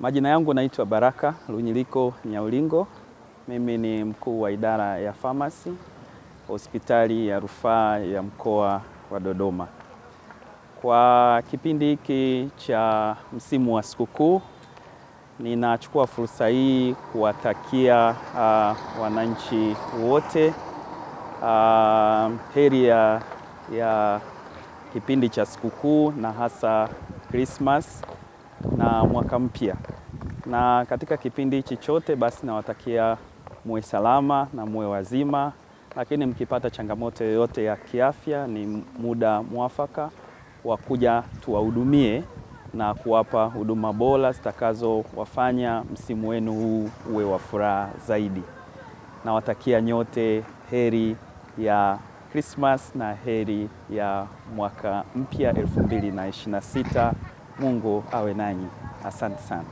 Majina yangu naitwa Baraka Lunyiliko Nyaulingo. Mimi ni mkuu wa idara ya famasi hospitali ya rufaa ya mkoa wa Dodoma. Kwa kipindi hiki cha msimu wa sikukuu, ninachukua fursa hii kuwatakia wananchi wote heri ya kipindi cha sikukuu na hasa Christmas na mwaka mpya. Na katika kipindi hichi chote basi nawatakia muwe salama na muwe wazima, lakini mkipata changamoto yoyote ya kiafya ni muda mwafaka wa kuja tuwahudumie na kuwapa huduma bora zitakazowafanya msimu wenu huu uwe wa furaha zaidi. Nawatakia nyote heri ya Christmas na heri ya mwaka mpya 2026. Mungu awe nanyi. Asante sana.